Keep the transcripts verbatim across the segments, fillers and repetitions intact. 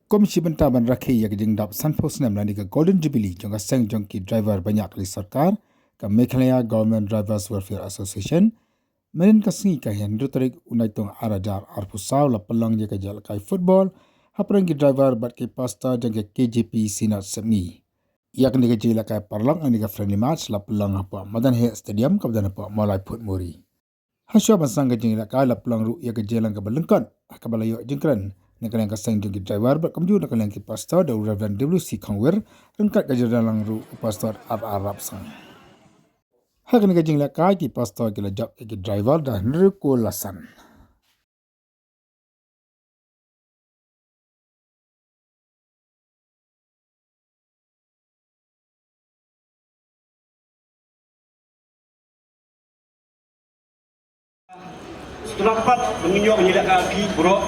Kum shi bynta ban rakhe ïa ka jingdap sanphew snem lane ka Golden Jubilee jong ka seng jong ki driver baniah kali sorkar, ka Meghalaya Government Drivers Welfare Association, mynhynnin ka sngi ka hynriew tarik u Naitung ar hajar arphew saw la pynlong ïa ka jingïalehkai football hapdeng ki driver bad ki pastor jong ka K J P Synod Sepngi. Ïa kane ka jingïalehkai paralok lane ka friendly match la pynlong hapoh Madan Heh Stadium kaba don hapoh Mawlai Phuntmuri. Hashwa ban sdang ka jingïalehkai la pynlong ruh ïa ka jingïalang kaba lyngkot ha kaba la ïoh jingkren na ka liang ka seng jong ki driver bad kumjuh na ka liang ki pastor da u Reverend W C Khongwir, ryngkat ka jingïalang ruh u Pastor R R Rapsang. Ha kane ka jingïalehkai ki pastor ki la jop ïa ki driver da hynriew kol la san. Sngewbha pat ban ngin ïoh ban ïalehkai ïa phi baroh.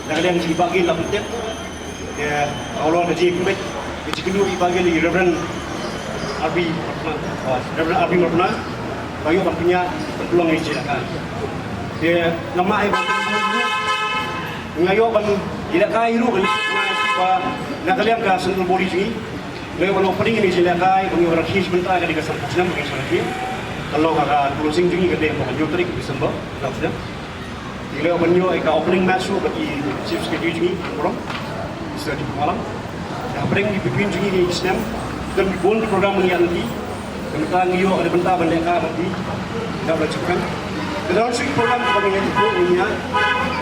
Na ka liang jong i Bah Gill la pynthikna. Te ka long ka jingkmen, ka jingkmen i Bah Gill, i Reverend R B Myrphna, ah, Reverend R B Myrphna, ba ïoh ban pynïaid ban pynlong ïa ka jingïalehkai. Te namar ai ba nga ïoh ban ïalehkai ruh, ba na ka liang ka central body jong ngi. Nga ïoh ban opening ïa ka jingïalehkai, ban ïoh rakhe shi bynta ka dei ka san phew snem ka jingïalehkai. Ka long ha ka closing jong ngi ka dei ha ka hynñiew tarik December, san phew snem. Nga ïoh ban ïoh ïa ka opening match ruh bad i Chief Secretary jong ngi, Kum Balong, Mister Dip Malang. Hapdeng ki between jong ngi ki snem, ki don bun ki program ban ïa ngi. Ka bynta ngi ïoh, ka bynta ban lehkai bad ki. Ka bynta jong ka. Ka don shuh ki program kaba ngi ïa ngi ïa.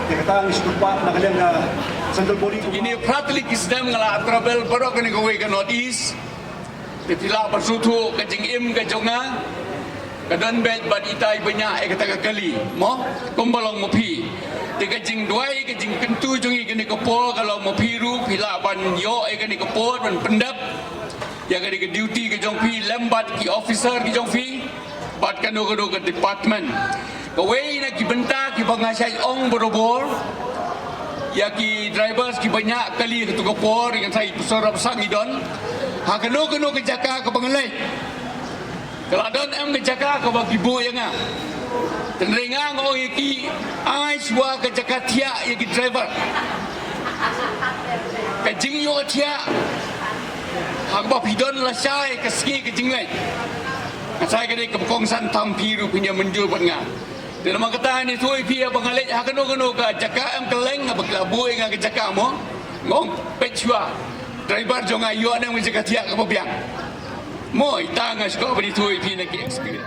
Te kata ngi sngewbha na ka liang ka central body. Ine phra tylli ki snem nga la travel baroh kane kawei ka North East. Te phi lah ban sngewthuh ka jingim ka jong nga. Ka don beit bad itai bniah ïa kata ka kali, mo? Kumba long ma phi. Te ka jingduwai ka jingkyntu jong ngi kane ka por ka long ma phi ruh phi lah ban ïoh ïa kane ka por ban pyndep ïa kane ka duty ka jong phi lem bad ki officer ki jong phi bad kano kano ka department. Kawei na ki bynta kiba nga shait ong barabor ïa ki drivers kiba ñiah kali ha katu ka por, ngan sa ïa pynshong rap sang i don ha kano kano ka jaka kaba nga leit. Ka la don em ka jaka kaba ki buh ïa nga. Tynrai nga nga ong ïa ki, ai shuwa ka jaka thiah ïa ki driver. Ka jingïohthiah ha kaba phi don lashai ka sngi ka jingleit. Ka sa ka dei kaba kongsan tam phi ruh phin ïa mynjur bad nga. Te namar kata ngi ïathuh ïa phi haba nga leit ha kano kano ka jaka em kylleng haba ki la buh ïa nga ka jaka mo. Nga ong peit shuwa driver jong nga ïoh ne em ka jaka thiah kaba biang. Mo ita nga sngewbha ban ïathuh ïa phi na ki experience.